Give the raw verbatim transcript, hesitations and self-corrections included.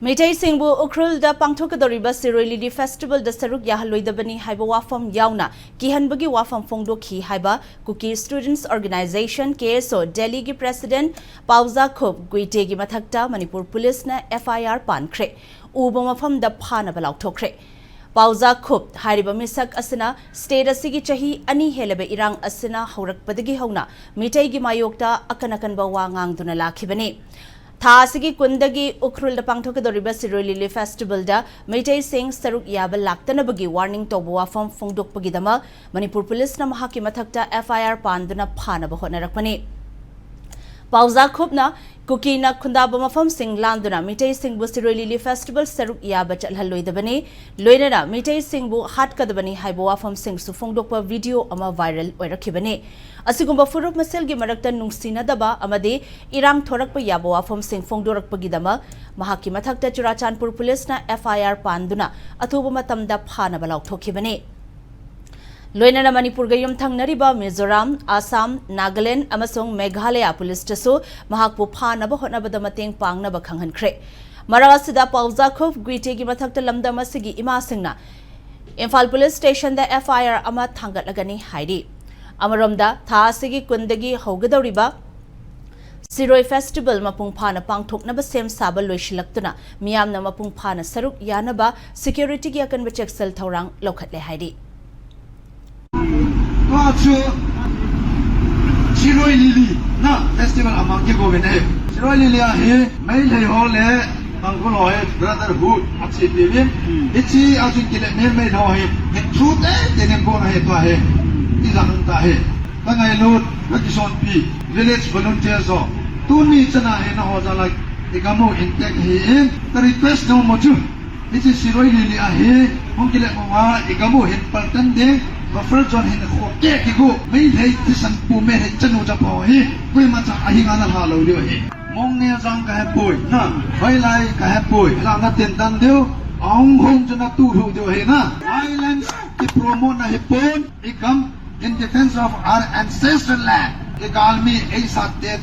ꯃꯩꯇꯩꯁꯤꯡꯕꯨ ꯎꯈ꯭ꯔꯨꯜꯗ ꯄꯥꯡꯊꯣꯛꯀꯗꯧꯔꯤꯕ ꯁꯤꯔꯣꯏ ꯂꯤꯂꯤ ꯐꯦꯁꯇꯤꯚꯦꯜꯗ ꯁꯔꯨꯛ ꯌꯥꯍꯜꯂꯣꯏꯗꯕꯅꯤ ꯍꯥꯏꯕ ꯋꯥꯐꯝ ꯌꯥꯎꯅ ꯀꯤꯍꯟꯕꯒꯤ ꯋꯥꯐꯝ ꯐꯣꯡꯗꯣꯛꯈꯤ ꯍꯥꯏꯕ ꯀꯨꯀꯤ ꯁ꯭ꯇꯨꯗꯦꯟꯠꯁ ꯑꯣꯔꯒꯅꯥꯏꯖꯦꯁꯟ, ꯀꯦ ꯑꯦꯁ ꯑꯣ, ꯗꯦꯜꯂꯤꯒꯤ ꯄ꯭ꯔꯦꯁꯤꯗꯦꯟꯠ ꯄꯥꯎꯖꯥꯈꯨꯞ ꯒꯨꯏꯇꯦꯒꯤ ꯃꯊꯛꯇ ꯃꯅꯤꯄꯨꯔ ꯄꯨꯂꯤꯁꯅ ꯑꯦꯐ ꯑꯥꯏ ꯑꯥꯔ ꯄꯥꯟꯈ꯭ꯔꯦ꯫ ꯎꯕ ꯃꯐꯝꯗ ꯐꯥꯅꯕ ꯂꯥꯎꯊꯣꯛꯈ꯭ꯔꯦ꯫ ꯄꯥꯎꯖꯥꯈꯨꯞ ꯍꯥꯏꯔꯤꯕ ꯃꯤꯁꯛ ꯑꯁꯤꯅ ꯁ꯭ꯇꯦꯠ ꯑꯁꯤꯒꯤ ꯆꯍꯤ ꯑꯅꯤ ꯍꯦꯜꯂꯕ ꯏꯔꯥꯡ ꯑꯁꯤꯅ ꯍꯧꯔꯛꯄꯗꯒꯤ ꯍꯧꯅ ꯃꯤꯇꯩꯒꯤ ꯃꯥꯌꯣꯛꯇ ꯑꯀꯟ ꯑꯀꯟꯕ ꯋꯥ ꯉꯥꯡꯗꯨꯅ ꯂꯥꯛꯈꯤꯕꯅꯤ꯫ ꯊꯥ ꯑꯁꯤꯒꯤ ꯀꯨꯟꯗꯒꯤ ꯎꯈ꯭ꯔꯨꯜꯗ ꯄꯥꯡꯊꯣꯛꯀꯗꯧꯔꯤꯕ ꯁꯤꯔꯣꯏ ꯂꯤꯂꯤ ꯐꯦꯁꯇꯤꯚꯦꯜꯗ ꯃꯩꯇꯩꯁꯤꯡ ꯁꯔꯨꯛ ꯌꯥꯕ ꯂꯥꯛꯇꯅꯕꯒꯤ ꯋꯥꯔꯅꯤꯡ ꯇꯧꯕ ꯋꯥꯐꯝ ꯐꯣꯡꯗꯣꯛꯄꯒꯤꯗꯃꯛ ꯃꯅꯤꯄꯨꯔ ꯄꯨꯂꯤꯁꯅ ꯃꯍꯥꯛꯀꯤ ꯃꯊꯛꯇ ꯑꯦꯐ ꯑꯥꯏ ꯑꯥꯔ ꯄꯥꯟꯗꯨꯅ ꯐꯥꯅꯕ ꯍꯣꯠꯅꯔꯛꯄꯅꯤ꯫ ꯄꯥꯎꯖꯥꯈꯨꯞꯅ ꯀꯨꯀꯤꯅ ꯈꯨꯟꯗꯥꯕ ꯃꯐꯝꯁꯤꯡ ꯂꯥꯟꯗꯨꯅ ꯃꯤꯇꯩꯁꯤꯡꯕꯨ ꯁꯤꯔꯣꯏ ꯂꯤꯂꯤ ꯐꯦꯁꯇꯤꯚꯦꯜ ꯁꯔꯨꯛ ꯌꯥꯕ ꯆꯠꯍꯜꯂꯣꯏꯗꯕꯅꯤ, ꯂꯣꯏꯅꯅ ꯃꯤꯇꯩꯁꯤꯡꯕꯨ ꯍꯥꯠꯀꯗꯕꯅꯤ ꯍꯥꯏꯕ ꯋꯥꯐꯝꯁꯤꯡꯁꯨ ꯐꯣꯡꯗꯣꯛꯄ ꯚꯤꯗꯤꯑꯣ ꯑꯃ ꯚꯥꯏꯔꯦꯜ ꯑꯣꯏꯔꯛꯈꯤꯕꯅꯤ꯫ ꯑꯁꯤꯒꯨꯝꯕ ꯐꯨꯔꯨꯞ ꯃꯁꯦꯜꯒꯤ ꯃꯔꯛꯇ ꯅꯨꯡꯁꯤꯅꯗꯕ ꯑꯃꯗꯤ ꯏꯔꯥꯡ ꯊꯣꯔꯛꯄ ꯌꯥꯕ ꯋꯥꯐꯝꯁꯤꯡ ꯐꯣꯡꯗꯣꯔꯛꯄꯒꯤꯗꯃꯛ ꯃꯍꯥꯛꯀꯤ ꯃꯊꯛꯇ ꯆꯨꯔꯥꯆꯥꯟꯄꯨꯔ ꯄꯨꯂꯤꯁꯅ ꯑꯦꯐ ꯑꯥꯏ ꯑꯥꯔ ꯄꯥꯟꯗꯨꯅ ꯑꯊꯨꯕ ꯃꯇꯝꯗ ꯐꯥꯅꯕ ꯂꯥꯎꯊꯣꯛꯈꯤꯕꯅꯤ꯫ ꯂꯣꯏꯅꯅ ꯃꯅꯤꯄꯨꯔꯒ ꯌꯨꯝꯊꯪꯅꯔꯤꯕ ꯃꯤꯖꯣꯔꯥꯝ, ꯑꯁꯥꯝ, ꯅꯥꯒꯥꯂꯦꯟ ꯑꯃꯁꯨꯡ ꯃꯦꯘꯥꯂꯌꯥ ꯄꯨꯂꯤꯁꯇꯁꯨ ꯃꯍꯥꯛꯄꯨ ꯐꯥꯅꯕ ꯍꯣꯠꯅꯕꯗ ꯃꯇꯦꯡ ꯄꯥꯡꯅꯕ ꯈꯪꯍꯟꯈ꯭ꯔꯦ꯫ ꯃꯔꯛ ꯑꯁꯤꯗ ꯄꯥꯎꯖꯥꯈꯨꯞ ꯒꯨꯏꯇꯦꯒꯤ ꯃꯊꯛꯇ ꯂꯝꯗꯝ ꯑꯁꯤꯒꯤ ꯏꯃꯥꯁꯤꯡꯅ ꯏꯝꯐꯥꯜ ꯄꯨꯂꯤꯁ ꯁ꯭ꯇꯦꯁꯟꯗ ꯑꯦꯐ ꯑꯥꯏ ꯑꯥꯔ ꯑꯃ ꯊꯥꯡꯒꯠꯂꯒꯅꯤ ꯍꯥꯏꯔꯤ꯫ ꯑꯃꯔꯣꯝꯗ, ꯊꯥ ꯑꯁꯤꯒꯤ ꯀꯨꯟꯗꯒꯤ ꯍꯧꯒꯗꯧꯔꯤꯕ ꯁꯤꯔꯣꯏ ꯐꯦꯁꯇꯤꯚꯦꯜ ꯃꯄꯨꯡ ꯐꯥꯅ ꯄꯥꯡꯊꯣꯛꯅꯕ ꯁꯦꯝ ꯁꯥꯕ ꯂꯣꯏꯁꯤꯜꯂꯛꯇꯨꯅ ꯃꯤꯌꯥꯝꯅ ꯃꯄꯨꯡ ꯐꯥꯅ ꯁꯔꯨꯛ ꯌꯥꯅꯕ ꯁꯦꯀ꯭ꯌꯨꯔꯤꯇꯤꯒꯤ ꯑꯀꯟꯕ ꯆꯦꯛꯁꯤꯜ ꯊꯧꯔꯥꯡ ꯂꯧꯈꯠꯂꯦ ꯍꯥꯏꯔꯤ꯫ ꯃꯍꯥꯛꯁꯨ ꯁꯤꯔꯣꯏ ꯂꯤꯂꯤꯅ ꯐꯦꯁꯇꯤꯚꯦꯜ ꯑꯃꯒꯤ ꯀꯧꯕꯅꯦ꯫ ꯁꯤꯔꯣꯏ ꯂꯤꯂꯤ ꯑꯁꯤ ꯃꯩ ꯂꯩꯍꯣꯜꯂꯦ, ꯇꯥꯡꯈꯨꯜ ꯍꯣꯏ ꯕ꯭ꯔꯗꯔꯍꯨꯗ ꯑꯁꯤ ꯄꯤꯕꯤ꯫ ꯏꯆꯤ ꯑꯁꯤ ꯀꯤꯂꯦꯠꯅꯦ ꯃꯩ ꯊꯣꯛꯏ꯫ ꯍꯦꯛ ꯊꯨꯇꯦ ꯇꯦꯅꯦ ꯀꯣꯟ ꯍꯦ ꯇꯣ ꯍꯦ꯫ ꯏꯖꯥ ꯍꯟ ꯇꯥ ꯍꯦ꯫ ꯇꯉꯥꯏ ꯂꯨꯠ, ꯍꯀꯤꯁꯣꯟ ꯄꯤ, village volunteer ꯁꯣ꯫ ꯇꯨꯅꯤ ꯆꯅꯥ ꯍꯦ ꯅ ꯍꯣꯖꯥ ꯂꯥꯏ꯫ ꯏꯀꯥꯃꯨ ꯏꯟꯇꯦꯛ ꯍꯦ ꯏꯟ꯫ ꯀꯔꯤ ꯄꯦꯁ ꯅꯣ ꯃꯣꯆꯨ꯫ ꯏꯆꯤ ꯁꯤꯔꯣꯏ ꯂꯤꯂꯤ ꯑꯍꯤ, ꯍꯣꯡ ꯀꯤꯂꯦ ꯃꯋꯥ, ꯏꯀꯥꯃꯨ ꯍꯤꯟ ꯄꯜꯇꯟ ꯗꯦ, buffer zone ꯍꯤꯟ ꯈꯣꯛꯀꯦ ꯀꯤꯒꯨ, ꯃꯩ ꯂꯩ ꯊꯤꯁꯟ ꯄꯨꯃꯦ ꯍꯦ ꯆꯅꯨ ꯆꯄꯥꯎ ꯍꯤ, ꯀꯨꯏ ꯃꯆꯥ ꯑꯍꯤ ꯉꯥꯅ ꯍꯥ ꯂꯧ ꯗꯤꯎ ꯍꯤ꯫ ꯃꯣꯡ ꯅꯦ ꯖꯥꯡ ꯀ ꯍꯦ ꯄꯣꯏ, ꯅ, ꯍꯣꯏ ꯂꯥꯏ ꯀ ꯍꯦ ꯄꯣꯏ, ꯂꯥ ꯅ ꯇꯦꯟ ꯇꯟ ꯗꯤꯎ, ꯑꯍꯣꯡ ꯍꯣꯡ ꯆꯅ ꯇꯨ ꯍꯨ ꯗꯤꯎ ꯍꯤ ꯅ, violence ꯀꯤ promote ꯅ ꯍꯤ ꯄꯣꯟ, ꯏꯀꯝ, in defense of our ancestral land, ꯏꯀꯥꯜꯃꯤ, ꯑꯩ ꯁꯥꯇꯦ,